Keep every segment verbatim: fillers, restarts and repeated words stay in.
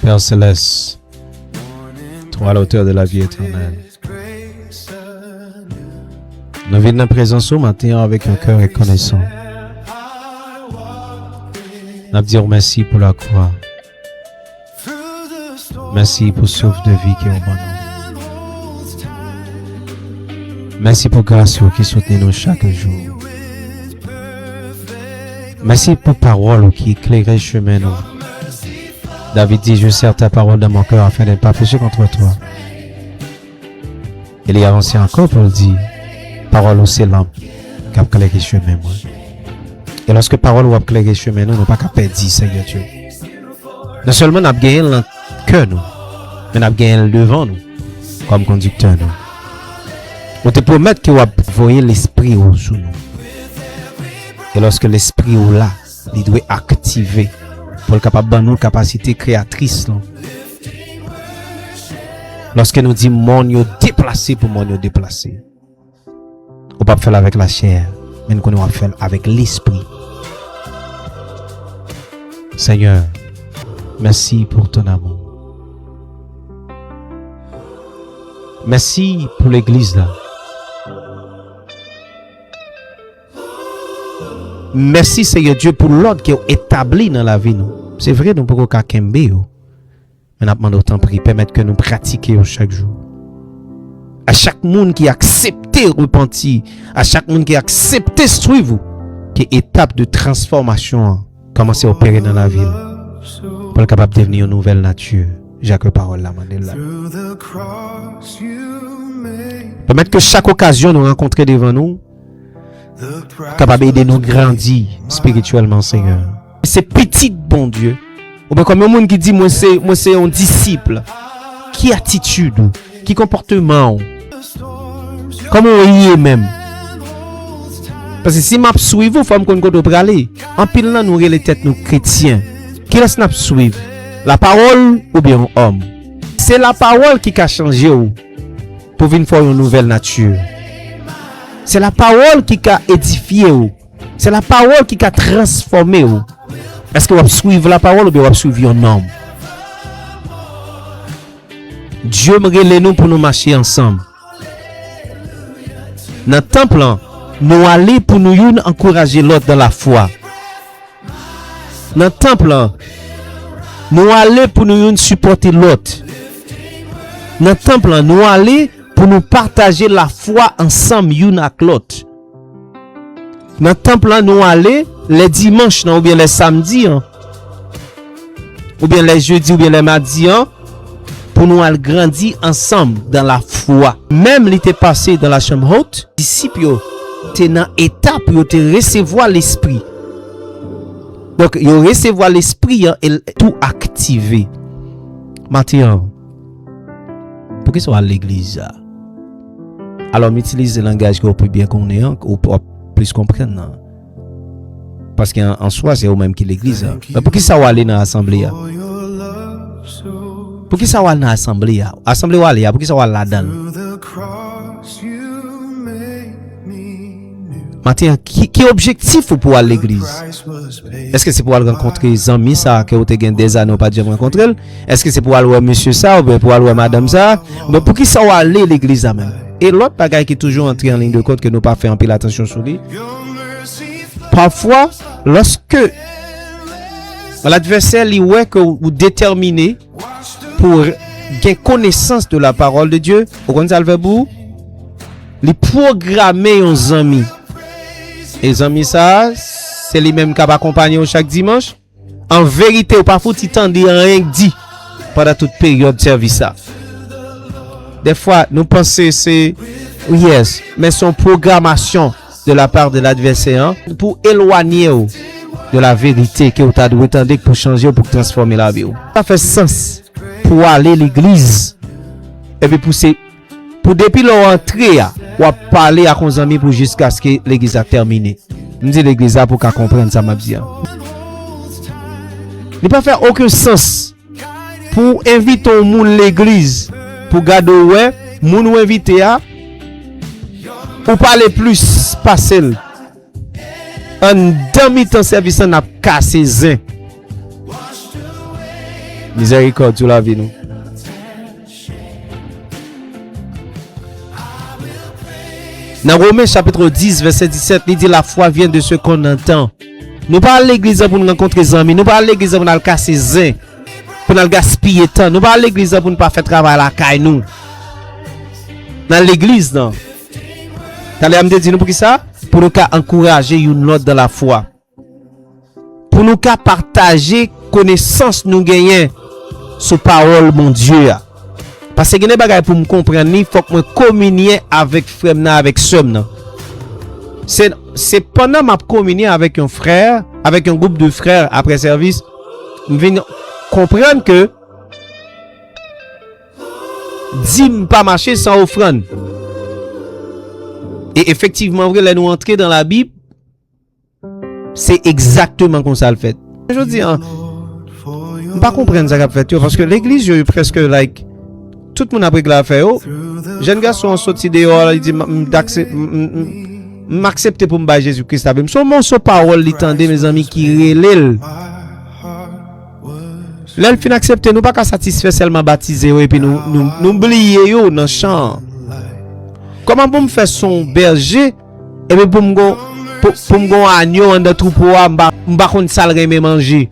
Père Céleste, toi l'auteur de la vie éternelle, nou vin nan prezans ou maten an avèk yon kè rekonesan. N ap di w mèsi pou lakwa. Mèsi pou souf de vi ke w ban nou. Mèsi pou gras ou ki soutni nou chak jou. Mèsi pou pawòl ou ki eklere chemen nou. David di, je serre ta parole dans mon cœur afin de ne pas pécher contre toi. E li avanse ankò pou l di, pawòl ou se lanp k ap klere chemen mwen. E lòske pawòl ou ap klere chemen nou, nou pa ka pèdi, Seyè Dye. Non sèlman n ap genyen l nan kè nou, men n ap genyen l devan nou kòm kondiktè nou. Ou te pwomèt ke w ap voye Lespri ou sou nou. E lòske Lespri ou la, li dwe aktive pou l kapab ban nou kapasite kreyatris lan. Lòske nou di mòn yo deplase pou mòn yo deplase, ou p ap fè l avèk lachè, men n konnen w ap fè l avèk Lespri. Seigneur, merci pour ton amour. Mèsi pou legliz la. Mèsi, Seyè Dye, pou lòd ke w etabli nan lavi nou. Se vre, nou poko ka kenbe yo, men n ap mande w, tanpri, pèmèt ke nou pratike yo chak jou. A chak moun ki aksepte repanti, a chak moun ki aksepte swiv ou, ke etap de transfòmasyon an kòmanse opere nan lavi l, pou l kapab devni yon nouvèl nati, jan ke pawòl la mande l la. Pèmèt ke chak okazyon nou rankontre devan nou kapab ede nou grandi espirityèlman, Senyè. Se pitit Bondye. Oubyen kòm yon moun ki di, mwen se, mwen se yon disip. Ki atitid ou? Ki konpòteman ou? Kòman ou ye menm? Paske si m ap swiv ou, fò m konn kote w prale. Anpil nan nou rele tèt nou kretyen. Kilès n ap swiv? Lapawòl oubyen yon òm? Se lapawòl ki ka chanje w pou vin fè w yon nouvèl nati. Se lapawòl ki ka edifye w. Se lapawòl ki ka transfòme w. Èske w ap swiv lapawòl oubyen w ap swiv yon nonm? Dye rele nou pou nou mache ansanm. Nan tanp lan, nou ale pou nou youn ankouraje lòt dan lafwa. Nan tanp lan, nou ale pou nou youn sipòte lòt. Nan tanp lan, nou ale pou nou pataje lafwa ansanm youn ak lòt. Nan tanp lan, nou ale lè dimanch lan oubyen lè samdi an, oubyen lè jedi, oubyen lè madi an, pou nou al grandi ansanm dan lafwa. Menm li te pase dan lachanm wot, disip yo te nan etap yo te resevwa Lespri. Donk, yo resevwa Lespri an e l tou aktive. Maten an, poukisa w al legliz la? Alò, m itilize langaj ke w pi byen konnen an, ke w p-, w ap plis konprann nan. Paske an, an swa, se ou menm ki legliz la. Men poukisa w ale nan asanble a? Poukisa w al nan asanble a? Asanble w ale a, poukisa w al ladan l? Maten an, ki, ki objektif ou pou w al legliz? Èske se pou w al rankontre zanmi sa a ke w te gen dèzane w pa t janm rankontre l? Èske se pou w al wè mesye sa a oubyen pou w al wè madanm sa a? Oubyen poukisa w ale legliz la menm? E lòt bagay ki toujou antre an liy de kont ke nou pa fè anpil atansyon sou li, pafwa, lòske ladvèsè li wè ke w detèmine pou gen konesans de la parole de Dieu, ou konn sa l fè pou ou? Li pwograme yon zanmi. E zanmi sa a, se li menm k ap akonpanye w chak dimanch. An verite, ou pa fouti tande anyen k di pandan tout peryòd sèvis la. Dèfwa, nou panse se, yes, men se yon pwogramasyon de la part de ladvèsè an pou elwanye w de la verite ke w ta dwe tande, k pou chanje w, pou k transfòme lavi w. Sa fè sans pou w ale legliz, epi pou se, pou depi lè w antre a, w ap pale ak yon zanmi pou jiskaske legliz la tèmine. M di legliz la pou w ka konprann sa m ap di a. Li pa fè okenn sans pou w envite yon moun legliz, pou gade w wè, moun ou envite a, ou pale plis pase l. Anndan mitan sèvis lan, n ap kase zen. Mizèrikòd sou lavi nou. Nan Women chapit dis, vèsè disèt, li di, la foi vient de ce qu'on entend. Nou pa al legliz la pou n rankontre zanmi, nou pa al legliz la pou n al kase zen, pou n al gaspiye tan, nou pa al legliz la pou n pa fè travay lakay nou. Nan legliz la. Talè a m te di nou poukisa? Pou nou ka ankouraje youn lòt dan lafwa. Pou nou ka pataje konesans nou genyen sou pawòl Bondye a. Paske gen de bagay pou m konprann li, fòk mwen kominye avèk frè m nan, avèk sè m nan. Se, se pandan m ap kominye avèk yon frè, avèk yon gwoup de frè apre sèvis, m vin konprann ke dim pa mache san ofrann. E efektivman vre, lè nou antre dan Labib, se egzakteman konsa l fèt. Jodi a, m pa konprann sa k ap fèt yo, paske legliz yo, yo prèske, like, tout moun ap regle afè yo. Jèn gason an soti deyò, li di, "M, m, dakse-, m, m, m, m aksepte pou m bay Jezi Kris lavi m." Se yon moso pawòl li tande, mezanmi, ki rele l. Lè l fin aksepte, nou pa ka satisfè sèlman batize yo, epi nou, nou, nou bliye yo nan chan an. Kòman pou m fè se yon bèje, epi pou m gon, pou, pou m gon anyo anndan twoupo a, m pa, m pa konn sa l renmen manje?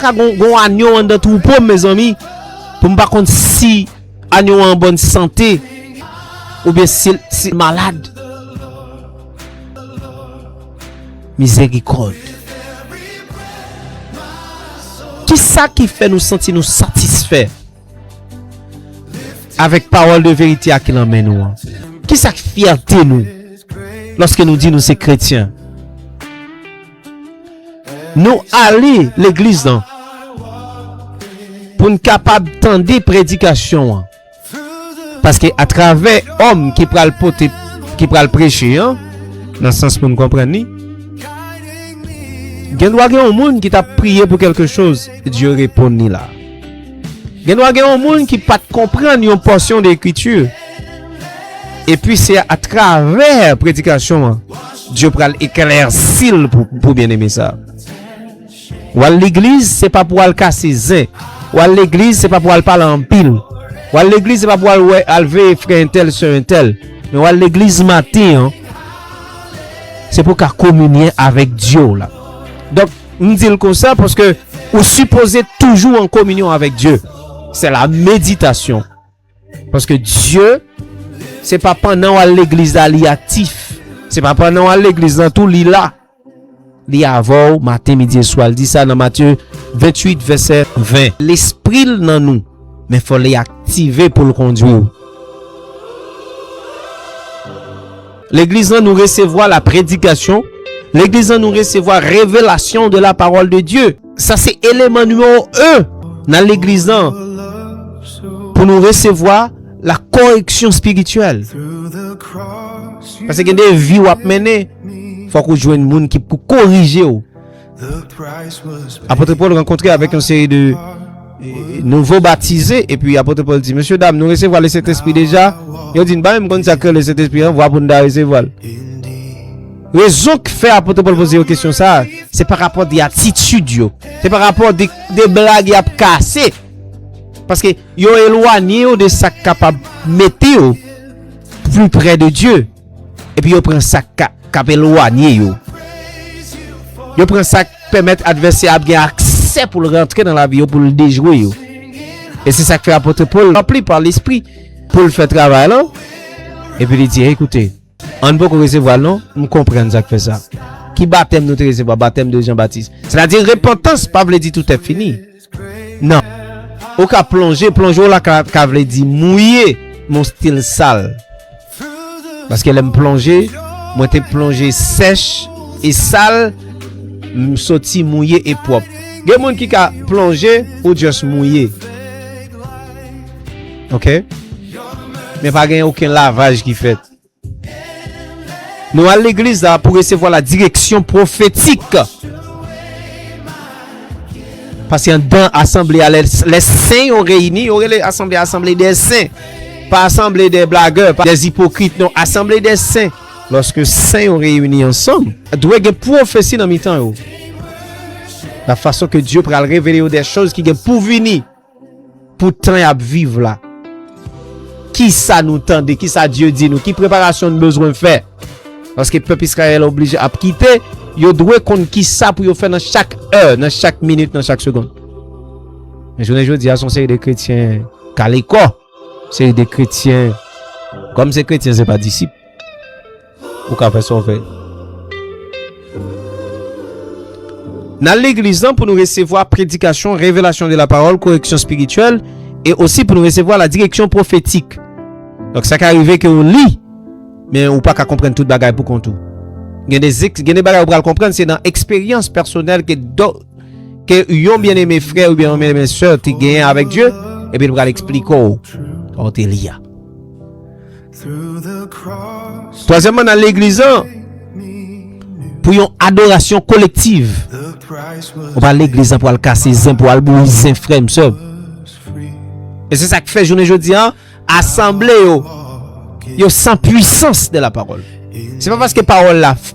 Ka gon, gon anyo anndan twoupo m, mezanmi, pou m pa konn si anyo an an bòn sante, oubyen si, si l malad. Mizèrikòd. Kisa ki fè nou santi nou satisfè avèk pawòl de verite a ki nan men nou an? Kisa k fyète nou lòske nou di nou se kretyen? Nou ale legliz lan pou n kapab tande predikasyon an. Paske atravè òm ki pral pote, ki pral preche an, nan sans pou n konprann li, gen dwa gen yon moun ki t ap priye pou kèlke choz, Dye reponn li la. Gen dwa gen yon moun ki pa t konprann yon pòsyon de ekriti, epi se atravè predikasyon an, Dye pral eklèsi l pou, pou byeneme sa. W al legliz, se pa pou w al kase zen. W al legliz, se pa pou w al pale anpil. W al legliz, se pa pou w al wè, al veye frè entèl, sè entèl. Men w al legliz maten an, se pou w ka kominye avèk Dye w la. Donk, m di l konsa paske ou sipoze toujou an kominyon avèk Dye. Se la meditasyon. Paske Dye, se pa pandan w al legliz la, li aktif. Se pa pandan w al legliz lan tou, li la. Li avè w maten, midi e swa. L di sa nan Matye venntuit, vèsè ven. Lespri l nan nou, men fò li aktive pou l kondui w. Legliz lan, nou resevwa la predikasyon. Legliz lan, nou resevwa revelasyon de la parole de Dieu. Sa se eleman nimewo en nan legliz lan pou nou resevwa la koreksyon espirityèl. Paske gen de vi w ap mennen, fòk ou jwenn moun ki pou korije w. Apot Pòl rankontre avèk yon seri de, e, nouvo batize, epi Apot Pòl di, "Mesye dam, nou resevwa Lesentespri deja?" Yo di, "N pa menm konn sa k rele Lesentespri an, vwa pou n ta resevwa l." Rezon k fè Apot Pòl poze yo kesyon sa a, se pa rapò de atitid yo, se pa rapò de, de blag y ap kase. Paske yo elwanye yo de sa k kapab mete yo pli pre de Dye. Epi yo pran sa k ka, k ap elwanye yo. Yo pran sa k pèmèt advèsè a ap gen aksè pou l rantre nan lavi yo, pou l dejwe yo. E se sa k fè Apot Pòl ranpli pa Lespri pou l fè travay lan. Epi li di, "Ekoute, an poko resevwa l non, m konprann sa k fè sa." Ki batèm nou te resevwa? Batèm de Jan Batis. Sètadi, repantans pa vle di tout è fini. Non. Ou ka plonje, plonje w la ka, ka vle di mouye, men w still sal. Paske lè m plonje, mwen te plonje sèch e sal, m soti mouye e pwòp. Gen moun ki ka plonje, ou just mouye. Oke? Men pa gen okenn lavaj ki fèt. Nou al legliz la pou resevwa la direksyon pwofetik. Paske anndan asanble a, lè, lè sen yo reyini, yo rele asanble, asanble dè sen. Pa asanble dè blagè, pa dè ipokrit, non, asanble dè sen. Lòske sen yo reyini ansanm, dwe gen pwofesi nan mitan yo. La fason ke Dye pral revele yo dè choz ki gen pou vini. Pou tan y ap viv la. Kisa nou tande? Kisa Dye di nou? Ki preparasyon n bezwen fè? Paske pèp Izrayèl oblije ap kite, yo dwe konn kisa pou yo fè nan chak è, nan chak minit, nan chak segonn. Men jounen jodi a, se yon seri de kretyen kalekò, seri de kretyen, kòm se kretyen, se pa disip. Ou ka fè sa w vle. N al legliz lan pou nou resevwa predikasyon, revelasyon de la parole, koreksyon espirityèl, e osi pou nou resevwa la direksyon pwofetik. Donk, sa ka rive ke w li, men ou pa ka konprann tout bagay pou kont ou. Gen de, gen de bagay ou pral konprann, se nan eksperyans pèsonèl ke do, ke yon byeneme frè oubyen yon byeneme sè te genyen avèk Dye, epi l pral eksplike w sa w te li a. Twazyèmman, nan legliz lan, pou yon adorasyon kolektiv. Ou pa legliz lan pou al kase zen, pou al bouyi zen, frè m, sè m. E se sa k fè jounen jodi a, asanble yo, yo san pwisans de la pawòl. Se pa paske pawòl la f-,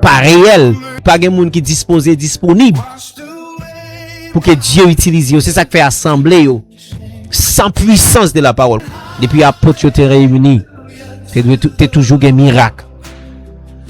pa reyèl, pa gen moun ki dispoze, disponib pou ke Dye itilize yo. Se sa k fè asanble yo san pwisans de la pawòl. Depi apot yo te reyini, te dwe tou-, te toujou gen mirak.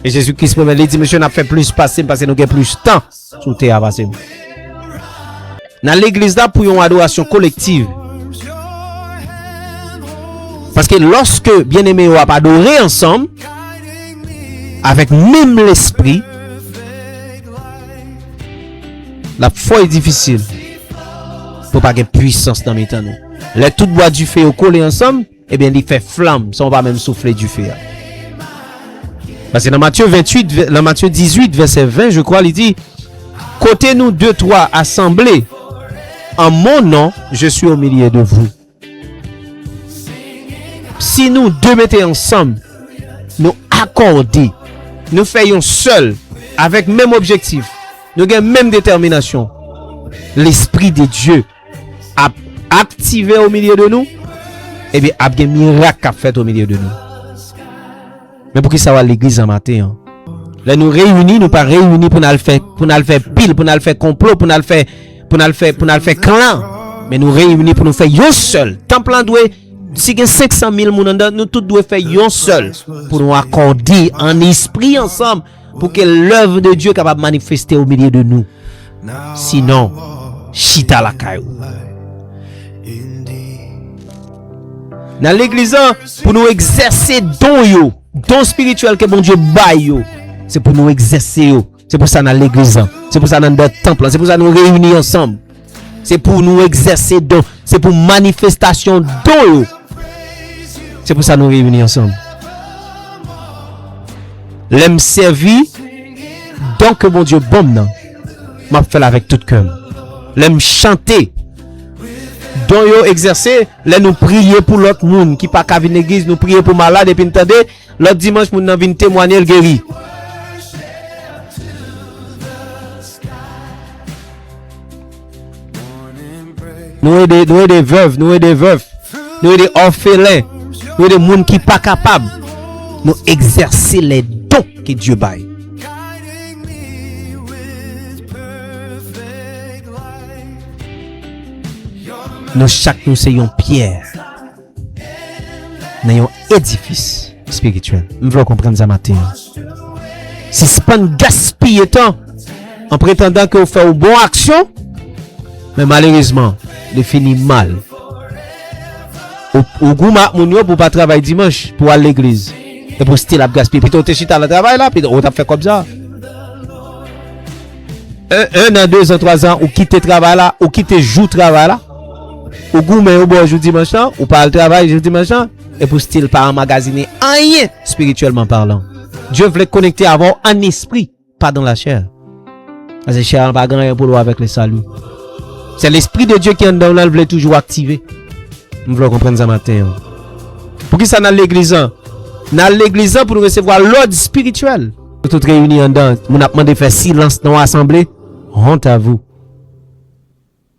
E Jezi Kris pwomèt, li di, "Mesye, n ap fè plis pase m, paske nou gen plis tan sou tè a pase m." Nan legliz la pou yon adorasyon kolektiv. Paske lòske byeneme yo ap adore ansanm, avèk menm lespri, l ap fò difisil pou pa gen pwisans nan mitan nou. Lè tout bwa dife yo kole ansanm, ebyen, li fè flanm san w pa menm soufle dife a. Paske nan Matye venntuit, vè-, nan Matye dizuit, vèsè ven, je crois, li di, "Kote nou de, twa asanble en mon nom, je suis au milieu de vous." Si nou de mete ansanm, nou akòde, nou fè yon sèl, avèk menm objektif, nou gen menm detèminasyon, Lespri de Dye ap aktive o milye de nou, ebyen, ap gen mirak k ap fèt o milye de nou. Men poukisa w al legliz an maten an? Lè nou reyini, nou pa reyini pou n al fè, pou n al fè pil, pou n al fè konplo, pou n al fè, pou n al fè, pou n al fè klan. Men nou reyini pou nou fè yon sèl. Tanp lan dwe, si gen senk san mil moun anndan, nou tout dwe fè yon sèl. Pou nou akòde an espri ansanm, pou ke lèv de Dye kapab manifeste o milye de nou. Sinon, chita lakay ou. Nan legliz lan, pou nou egzèse don yo, don espirityèl ke Bondye bay yo, se pou nou egzèse yo. Se pou sa nan legliz lan. Se pou sa nan anndan tanp lan. Se pou sa nou reyini ansanm. Se pou nou egzèse don. Se pou manifestasyon don yo. Se pou sa nou reyini ansanm. Lè m sèvi don ke Bondye ban m nan, m ap fè l avèk tout kè m. Lè m chante, don yo egzèse, lè nou priye pou lòt moun ki pa ka vin legliz, nou priye pou malad epi n tande, lòt dimanch moun nan vin temwanye l geri. Nou ede, nou ede vèv, nou ede vèf, nou ede òfelen, nou ede moun ki pa kapab. Nou egzèse lè don ke Dye bay. Nou chak nou se yon pyè nan yon edifis espirityèl. M vle w konprann sa maten an. Sispann gaspiye tan an pretandan ke w fè w bon aksyon, men malerezman, li fini mal. Ou, ou goumen ak moun yo pou w pa travay dimanch, pou w al legliz. Epi w still ap gaspiye. Pito w te chita nan travay la, pito w t ap fè kòb sa. En, en an, dezan, twazan, ou kite travay la, ou kite jou travay la. Ou goumen, ou bò jou dimanch lan, ou pa al travay jou dimanch lan, epi w still pa anmagazinen anyen, spirityèlman palan. Dye vle konekte avè w an espri, pa dans la chair. Paske chè a pa gen anyen pou l wè avèk le salut. Se Lespri de Dye ki anndan w lan, l vle toujou aktive. M vle w konprann sa maten an. Poukisa n al legliz lan? N al legliz lan pou nou resevwa lòd espirityèl. Nou tout reyini anndan, moun ap mande fè silans nan yon asanble. Honte à vous.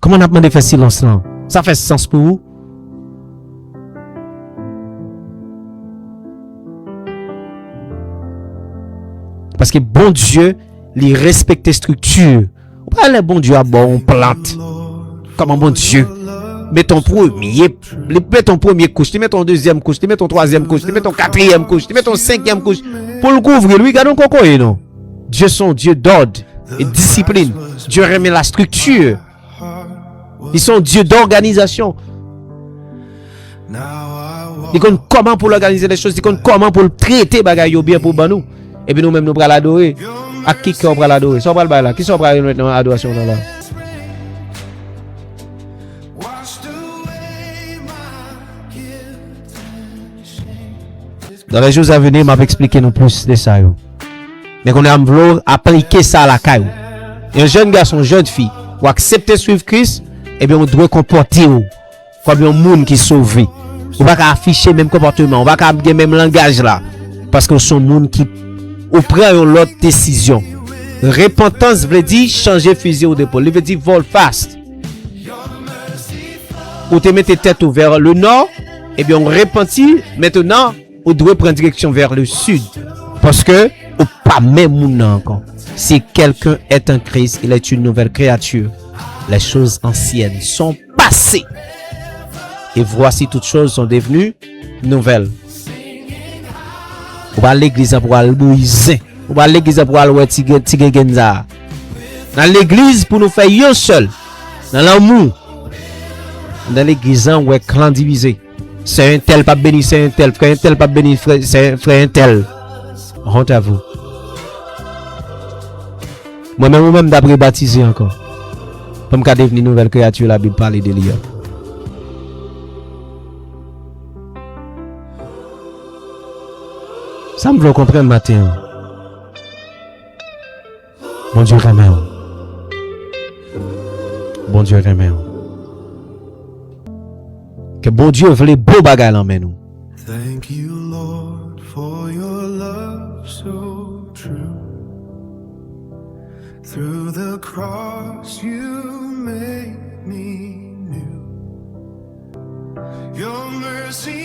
Kòman n ap mande fè silans lan? Sa fè sans pou ou? Paske Bondye, li respekte estrikti. Ou pa lè Bondye ap ba w yon plant. Kòman Bondye? met yon premye, li met yon premye kouch, li met yon dezyèm kouch, li met yon twazyèm kouch, li met yon katriyèm kouch, li met yon senkyèm kouch pou l kouvri l. Wi, gade yon kokoye non. Dieu se yon Dieu d'ordre et discipline. Dieu renmen la structure. Li se yon Dieu d'organisation. Li konn kòman pou l òganize lè choz, li konn kòman pou l trete bagay yo byen pou ban nou. Epi nou menm nou pral adore. Ak ki kè w pral adore? Sa w pral bay la? Kisa w pral remèt nan adorasyon w la? Dans les jours à venir, m ap eksplike nou plis de sa yo. Men kounye a m vle w aplike sa lakay ou. Yon jèn gason, yon jèn fi, ou aksepte swiv Kris, ebyen ou dwe konpòte w kòm yon moun ki sove. Ou pa ka afiche menm konpòteman, ou pa ka gen menm langaj la. Paske w se yon moun ki, ou pran yon lòt desizyon. Repantans vle di chanje fizi ou depòl. Li vle di volte-face. Ou te mete tèt ou vers le nord, ebyen ou repanti, maintenant ou dwe pran direksyon vers le sud. Paske ou pa menm moun nan ankò. Si quelqu'un est en Christ, il est une nouvelle créature. Les choses anciennes sont passées. Et voici toutes choses sont devenues nouvelles. Ou pa legliz la pou al bouyi zen. Ou pa legliz la pou al wè ti gen- ti gengenza. Nan legliz pou nou fè yon sèl. Nan lanmou. Nan legliz la, ou wè klan divize. Sè entèl p ap beni sè entèl, frè entèl p ap beni frè, sè, frè entèl. Honte à vous. Mwen menm ou menm m t ap rebatize ankò. Pou m ka devni nouvèl kreyati Labib pale de li a. Sa m vle w konprann maten an. Bondye renmen w. Bondye renmen w. Ke Bondye vle bon bagay lan men nou. Thank you, Lord, for your love so true. Through the cross you made me new. Your mercy